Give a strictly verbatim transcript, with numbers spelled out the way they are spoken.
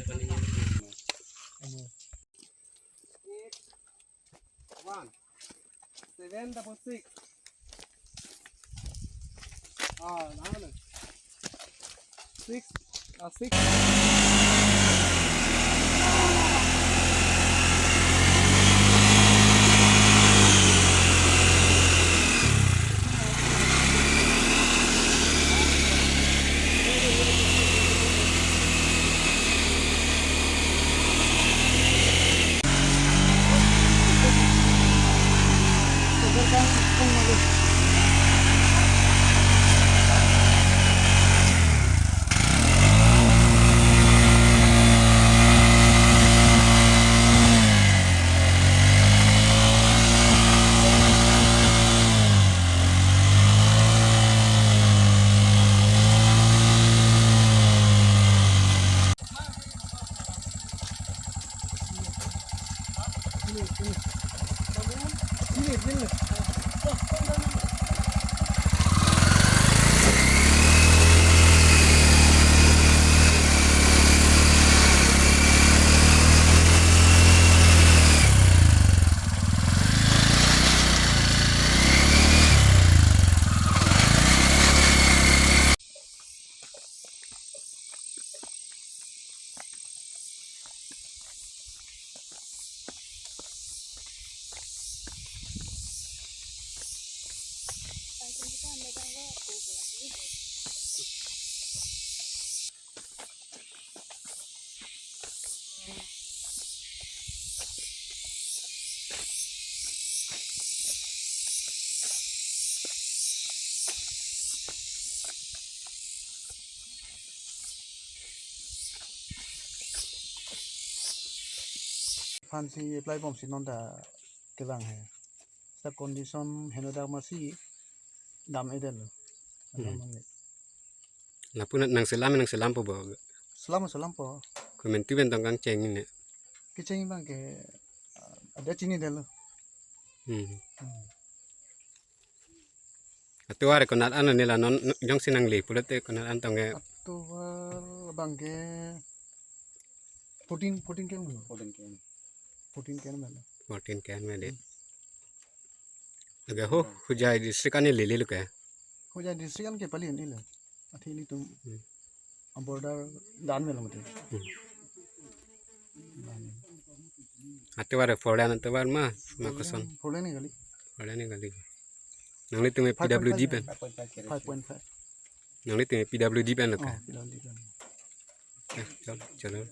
One. Seven double six. Ah, nine. Six. Ah, six. Aphansi apply bomsi non ta kevang he. Sa condition henodak masi dam-edetlo. Hmm. Lapu nangselam, nangselampo bo? Selam, selampo. Komantu pen tong kangcheng ne? Kecheng abang ke, ah, adet chinidetlo. Hmm. Hmm. Atovar konat an nela non jongsi nangle pulote konat an tong ke? Atovar abang ke fourteen, fourteen ken. Fourteen ken. Fourteen ken mana? Fourteen ken mana de. Aga ho, Hojai district an lele lo ke? Hojai district an ke pali an ilo. Athe ilitum, hmm, a border dan melo mati. Hmm. Atovar four lane atovar ma, ma koson? Four lane kali. Four lane kali. Nanglitum P W D pen? Five point five. Nanglitum P W D pen lo ke? Oh, P W D pen. Eh, chalo, chalo.